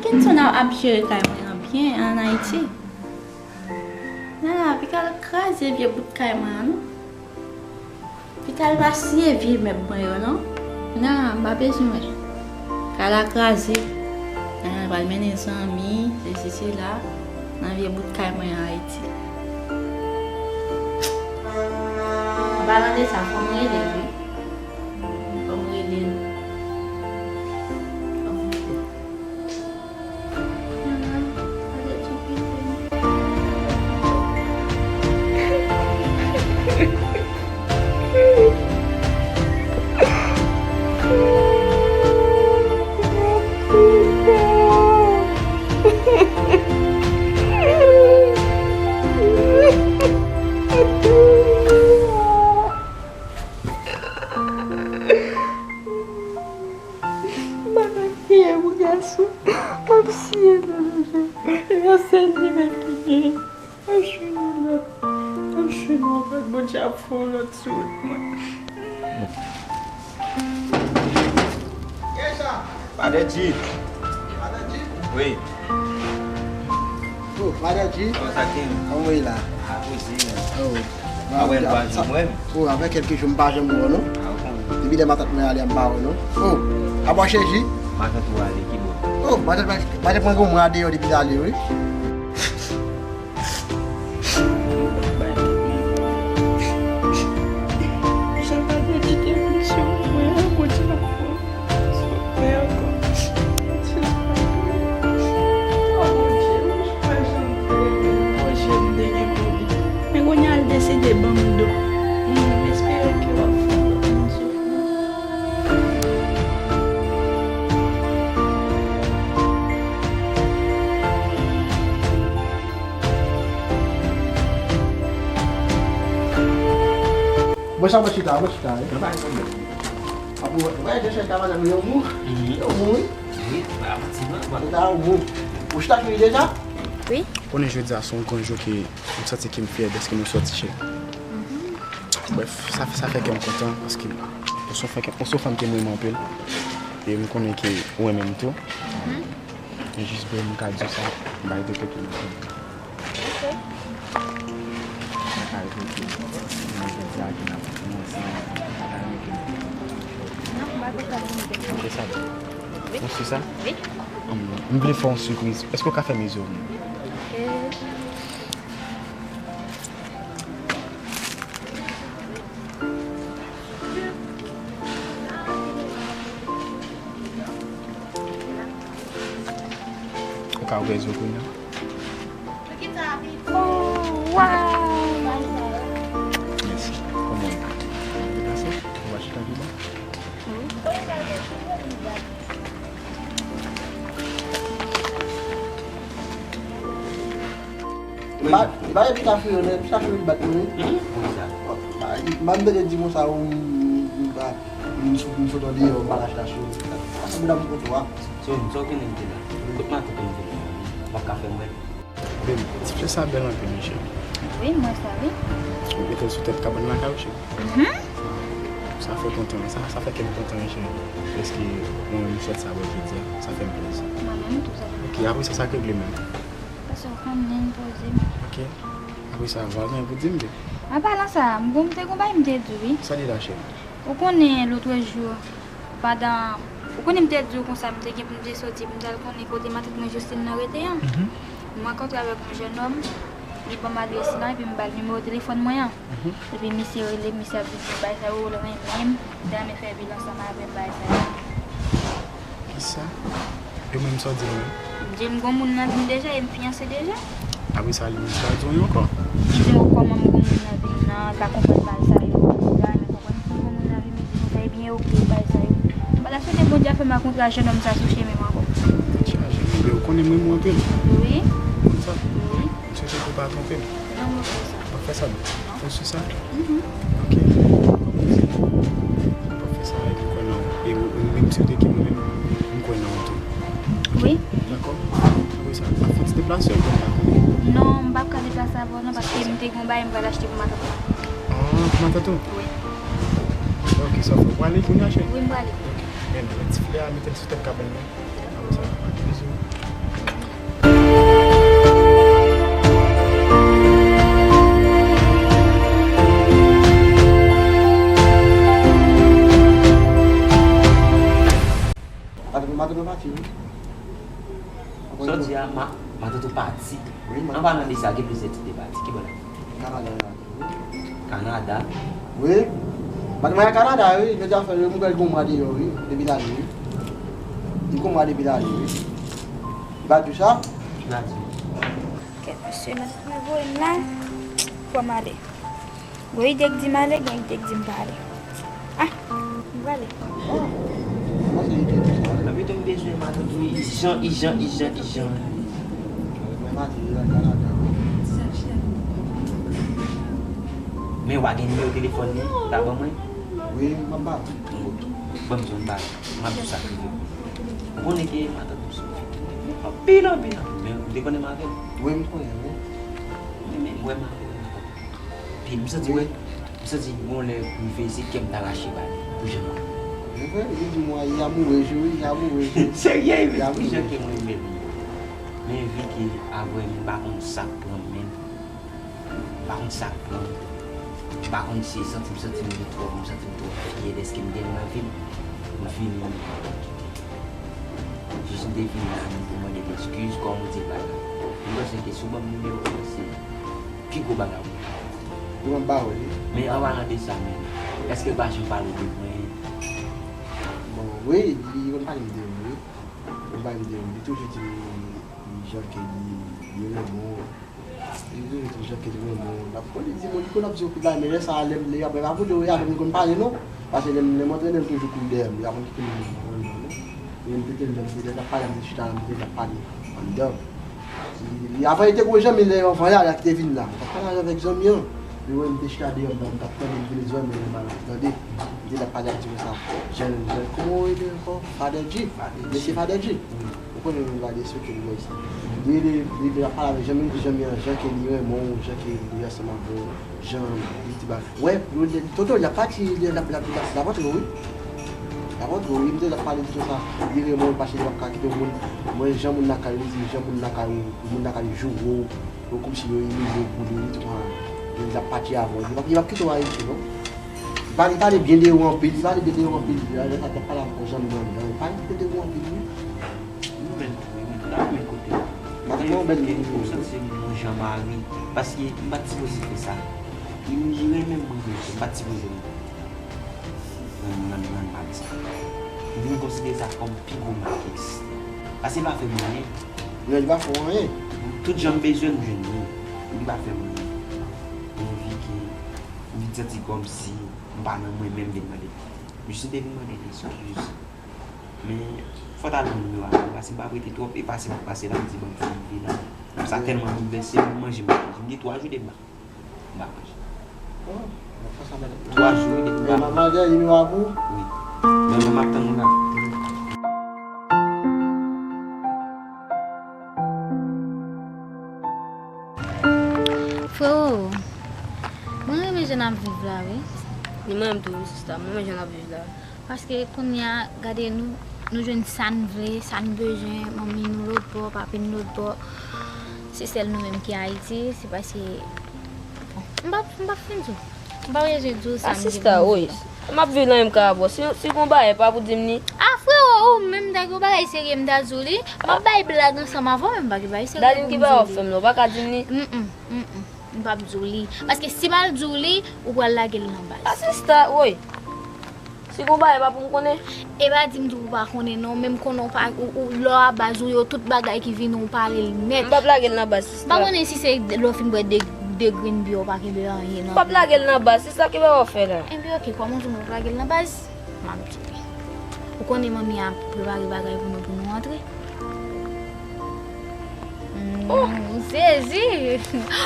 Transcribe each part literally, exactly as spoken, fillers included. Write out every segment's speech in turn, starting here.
Kenson ap, ap jere kay mwen an byen ann Ayiti. Nana, Vital kraze vye bout kay mwen an, non. Vital pa siye vye mèb mwen yo, non. Nana, m pa bezwen wè. Kay la kraze. Nana pral mennen zanmi, sesi, sela, nan vye bout kay mwen an Ayiti. An palan de sa, fò m rele l, wi. Fò m rele l. Fò m rele l. M pa ka kriye pou gason. M ap siye nan jezi. E yon sèl li menm ki genyen. M ap jwenn yon lòt. M ap jwenn yon lòt. Bondye ap fè yon lòt sou wout mwen. Kisa? Padre G. Padre G? Wi. Oh, Padre G. Kòman sa k ye? Kòman w ye la? A, poze, men. Oh. A, wè, m pa janm wè m. Oh, avè kèlke jou m pa janm wè w, non? A, w konnen. Depi lè matant mwen ale a, m pa wè w, non? Oh, a bò chèji? Matant ou ale, ki bò? Oh, matant mwen, matant mwen gen yon mwa deyò depi l ale, wi. Jan Padre G te vin sou mwen an, Bondye ap fè yon lòt sou mwen ankò. Jezi pa vre. O Bondye, ou pa janm fè yon je m te gen pou li. Men kounye a l deside ban m do. M espere ke w ap fè yon lòt moun soufri. Mwen sa mwen chita, mwen chita, wi. Nan pa gen pwoblèm. Apre, wè, wè, Joseph ta madanm li, yo mou. Mhm. Yo mou, wi. Wi, pa manti, non, pa. Yo ta mou. Ou chita fini deja? Wi. Konnen jodi a se yon gran jou ke m santi ke m fyè dèske nou sòti, cheri. Mhm. Brèf, sa, sa fè kè m kontan, paske ou se yon fanm, ou se yon fanm ke m renmen anpil. E m konnen ke ou renmen m tou. Mhm. E jis pou m ka di w sa, m pa rete kote m. Ok. M pa rete kote m. M rete la ke n ap nou ansanm. M pa rete kote m. Non, m pa kontan pou m te. Ok, sa bon. Wi. Ou si sa? Wi. M, m vle fè yon sipriz. Èske w ka fè m izo? Ok. Ou ka ouvè zye w kounye a? Oh, wow! Mèsi. Kòman w ye? Ou pa chita pi ba? Wi. Ba, ba, epi ta fure, ta fure bat mwen. Hmm? Konsa. Ba, ba, m tande di konsa, ou, m, m, ba, m sot, m sot andeyò, m pa ka chita sou. Sa, sa, bouda m kote w a. So, so, konnen m te la. Kot matant ou m te la? M ap ka fè m wè l. Babe, ti flè sa bèl anpil, wi, cheri. Wi, m wè sa, wi. Ou mete l sou tèt kabann lakay ou, cheri. Mhm. Sa fè kontan, sa, sa fè kè m kontan, wi, cheri. Dèske mwen menm m sòt sa wè jodi a, sa fè m plezi. Mwen menm tou, sa fè m plezi. Ok, apre sa, sa k regle menm? Paske w konnen m poze m. Ok. Apre sa, vwazen an pou di m, babe. An palan sa, m gon, m te gon bagay m te di w, wi. Sa li la, cheri? Ou konnen lòtrejou, pandan, ou konnen m te di w konsa, m te gen pou m te soti, pou m t al konnen kote matant mwen Justine nan rete an. Mhm. M rankontre avèk yon jennòm, li ban m adrès li lan, epi m ba l nimewo telefòn mwen an. Mhm. Epi misye rele m, misye ap di m bagay sa yo, l renmen m, l renmen fè vil ansanm avè m, bagay sa yo. Kisa? Yo menm sa w di l menm? M di l m gon moun nan vi m deja e m fiyanse deja. Apre sa, li menm sa l di w ankò? M di l kòman m gon moun nan vi m nan, l pa konprann bagay sa yo. Li pa renmen konprann m gon moun nan vi m, li di konsa, ebyen, oke, bagay sa yo. M pa ta swete Bondye ap fè m rankontre ak jennòm sa sou chemen m ankò. Tèt chaje, men ou konnen m renmen w anpil. Wi. Ou konn sa? Wi. M swete ke w pa twonpe m. Non, m p ap fè sa. W ap fè sa, non? Ou si sa? Mhm. Ok. Kòm ou di, ou p ap fè sa, epi m kwè nan ou. E ou, ou menm, si w te ki mwen menm, m kwè nan ou tou. Ok? Wi. Dakò? Apre sa, w ap fè ti deplase, ou konn pa konnen. Non, m p ap ka deplase avè w, non, paske m te gen yon bagay m pral achte pou matant mwen. Ah, pou matant ou? Wi. Ok, sa fè. Ou prale kounye a, cheri? Wi, m prale. Ok. Men, men ti flè a, mete l sou tèt kabann nan. Apre sa, n ap pale. Bizou. Sa w di a, ma, matant ou pati. Wi, matant. An palan de sa, gen plizyè tip de pati. Ki bò l ap pati? Kanada, l ap pati, wi. Kanada? Wi. Matant mwen al Kanada, wi. Jodi a fè, wi, mwen gen yon mwa deyò, wi. Depi l ale, wi. Li gen yon mwa depi l ale, wi. Li pa di w sa? Li pa di m. Kèt mesye, matant mwen voye m la pou m ale. Gon ide k di m ale, gon ide k di m pa ale. Ah, m prale. Anpi tou m bezwen matant ou ijan, ijan, ijan, ijan. Men w pa gen nimewo telefòn li, ta ban mwen? Wi, m ap ba ou. Ban m di w yon bagay, m ap di w sa k rive m. Ou konnen ke matant ou se yon fi ki renmen m anpil, anpil, anpil. Men ou te konnen m avè l? Wi, m konnen, wi. Men, men, mwen m avè l. Epi m santi, wè, m santi gon lè m rive isit, kè m ta rache ba li pou jan l. Li di mwen, li amourez wi, li amourez wi. Serye, wi, pou jan ke mwen renmen li. Men vi ke apre m pa konn sa k pran m menm. M pa konn sa k pran m. M pa konn si e santi m santi m gen twòp, m santi m twò fyè dèske m gen l nan vi m. M vini, m kite. Jis m te vini la, m te mande l eskiz, kòm ou di bagay. M panse ke si w ban m nimewo w, se pi gwo bagay ou ka fè. Wi, m ap ba ou li. Men an palan de sa menm, èske l pa janm pale w de mwen? Bon, wi, li konn pale m de ou, wi. Li konn pale m de ou. Li toujou di m jan ke li, li renmen w. Li toujou di m jan ke li renmen w. L ap konn li di m, li konn ap di w anpil bagay, men lè sa a, lè m, lè apre pa vle w, avè m li konn pale non. Paske lè m, lè m antrene, l toujou kouri dèyè m. Li pa konn kite m anndan non. Men m te tande, m te, lè l t ap pale, m te chita la, m te, l t ap pale anndan. Li, li, avan li te gon zanmi l anvan la, la ki te vin la. Li t ap pale avèk zanmi an. Li wè m te chita deyò, m t ap tande, m vin di zanmi an, m al tande. M te la pale ap di konsa, jan, jan, kòman w rele ankò? Father G. Mesye Father G. Ou konnen nou la de sou ke nou isi. Li, li, li, li ap pale avèk zanmi, zanmi an, jan ke li renmen w, jan ke li ansanm avè w, jan li ti ba. Wè, nou de, tonton, l ap pati, li, l ap, l ap, l ap, l ap antre wi. L ap antre wi, m te la pale di konsa, li renmen w, paske li p ap ka kite w moun. Mwen, jan moun lakay ou, li di, jan moun lakay ou, moun lakay ou joure w. Yo kòmsi yo imilye w pou li, li tou pran, li ap pati avè w. Li p ap, li p ap kite w Ayiti, non. Li pa, li pale byen de ou anpil, li pale byen de ou anpil. Lè sa, t ap pale avèk yon zanmi anndan, li pale byen de ou anpil, wi. Nou bèl tou, wi, m ta renmen kote w. M ap fè yon bèl videyo. Ou santi m yon jan mari, paske m pa t sipoze fè sa. Li, li renmen m, mwen menm, m pa t sipoze renmen. Nan, nan, nan mal sa. M vin konsidere sa kòm pi gwo mal ki egziste. Paske l pa fè m anyen. Non, li pa fè w anyen. Tout jan m bezwen l, m jwenn li. Li pa fè m anyen. Mwen anvi ke, m vin santi kòmsi m pa nan mwen menm vin mande. M jis te vin mande l eskiz. Men, fò w ta ban m nimewo a, paske m p ap rete twòp, e pase m ap pase la, m di ban m fin rive la. Sa tèlman boulvèse m, manje m pa manje. M gen twa jou depi m pa M pa manje. Twa jou depi m pa manje. Manman gen nimewo a pou ou? Wi. Men mwen m ap tann ou la. Frewo, mwen renmen jan n ap viv la, wi. Ni mwen menm tou, wi, sista. Mwen renmen jan n ap viv la. Paske kounye a, gade nou, nou jwenn sa n vle, sa n bezwen, manmi nou lòt bò, papi n lòt bò. Se sèl nou menm ki Ayiti, se paske, bon, m p ap, m p ap fin di w. M pa bezwen di w sa m gen pou m di w. A sista, woy, m ap viv nan menm kay avè w. Si, si gon bagay, pa pou di m li. A frewo, ou menm ta gen yon bagay serye m ta di w li. M ap bay blag ansanm avè w, men m pa gen bagay serye pou m di w li. Daddy, ki bagay w ap fè m la, ou pa ka di m li? Mm, mm, mm, mm. M p ap di w li. Paske si m al di w li, ou pral lage l nan baz. A sista, woy. Si gon bagay pa pou m konnen. E pa di m tou ou pa konnen non, men m konnen w pa, ou, ou, lè w a baz ou yo, tout bagay ki vini ou pale l nèt. M p ap lage l nan baz, sista. M pa konnen si se lè w fin bwè de, de grenn byè ou pa kenbe anyen nan. M p ap lage l nan baz, sista, ki bagay w ap fè la? Enben oke, kòm ou di m ou p lage l nan baz, m ap di w. Ou konnen manmi ap prepare bagay pou nou, pou nou antre. Mm, m sezi.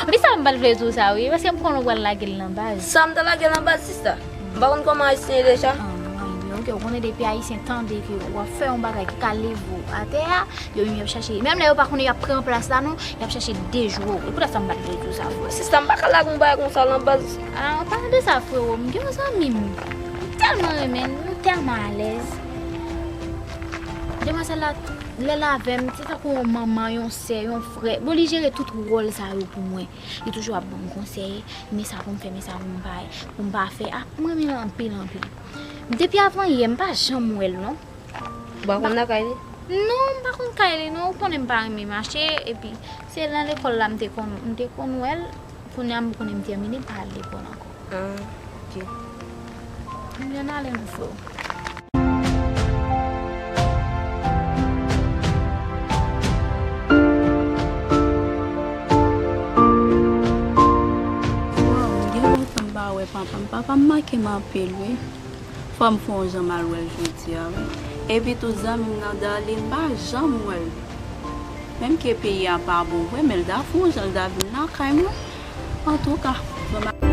Wi, sa m pa t vle di w sa, wi, paske m konnen w pral lage l nan baz. Sa m ta lage l nan baz, sista? M pa konn kòman ayisyen ye deja. Ah, mwen, oke, ou konnen depi ayisyen tande ke w ap fè yon bagay ki ka leve w atè a, yo menm y ap chache. Menm lè yo pa konnen y ap pran plas la, non, y ap chache dejwe w. E poutèt sa m pa t vle di w sa, frè. Sista, m pa ka lage yon bagay konsa nan baz. Ah, an palan de sa, frewo, m gen yon zanmi m. M tèlman renmen l, nou tèlman alèz. Demwazèl la, lè l avè m, se tankou yon manman, yon sè, yon frè. Bon, li jere tout wòl sa yo pou mwen. Li toujou ap ban m konsèy, men sa pou m fè, men sa pou m pa, pou m pa fè. Ah, m renmen l anpil, anpil. Depi avan yè, m pa janm wè l, non. Ou pa konn lakay li? Non, m pa konn kay li non, ou konnen m pa renmen mache, epi se nan lekòl la m te konn, m te konn wè l, kounye a m konnen m tèmine, m pa al lekòl ankò. Ah, ok. M jwenn ale non frè. Wow, m gen lontan m pa wè papa m. Papa m manke m anpil wi. Fò m fè yon jan m al wè l jodi a wi. Epi tou zanmi m nan Darline, m pa janm wè l. Menm ke peyi a pa bon vre, men l ta fè yon jan l ta vin lakay mwen. Antouka, fò m